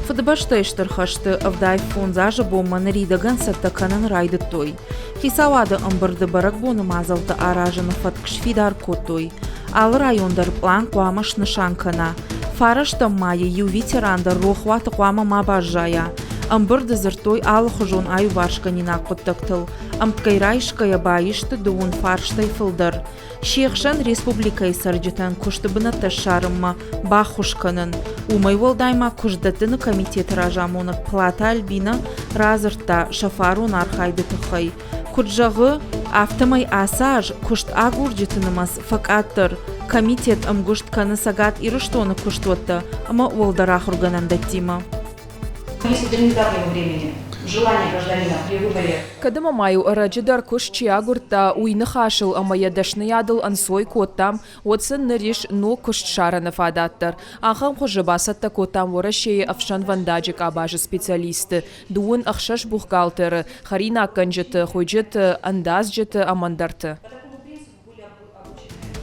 Фыдыбӕстӕйы Стыр хӕсты 75 азы бонмӕ ныридӕгӕн цӕттӕ кӕнын райдыдтой. Хицауады ӕмбырды бӕрӕгбоны мадзӕлттӕ аразыны фӕтк сфидар кодтой. Алы район дӕр пълан хъуамӕ снысан кӕна. Фарӕстӕм майы иу ветеран дӕр рохуаты хъуамӕ ма баззайа. Ӕмбырды дзырдтой алыхуызон аиуварсгӕнинаг хъуыддӕгтыл. Ӕмткӕй райсгӕйӕ баисты дыууын фарстӕй фылдӕр. Се хсӕн республикӕйы цӕрджытӕн куысты бынӕттӕ ссарынмӕ баххуыс кӕнын. Уымӕй уӕлдай ма куыстдӕттыны комитеты разамонӕг Платы Альбинӕ радзырдта сӕ фарон архайды тыххӕй. Куыд зӕгъы, афтӕмӕй ацы аз куыст агурджыты нымӕц фӕкъаддӕр. Комитет ӕмгуыст кӕны Цӕгат Ирыстоны куыстуӕттӕ ӕмӕ уӕлдӕр ахуыргӕнӕндӕттимӕ. Если до недавнего времени желание гражданина при выборе Кӕд ӕмӕ ма-иу ӕрӕджы дӕр куыст чи агуырдта, уый ныхасыл ӕмӕ йӕ дӕсныйадыл ӕнцой кодтам, уӕд сын ныр ис ног куыст ссарыны фадат дӕр. Ахӕм хуызы бацӕттӕ кодтам Уӕрӕсейы ӕфсӕнвӕндаджы къабазы специалистты, дыууын ӕхсӕз бухгалтеры, хӕринаггӕнджыты, хуыйджыты, ӕндадзджыты ӕмӕ ӕндӕрты.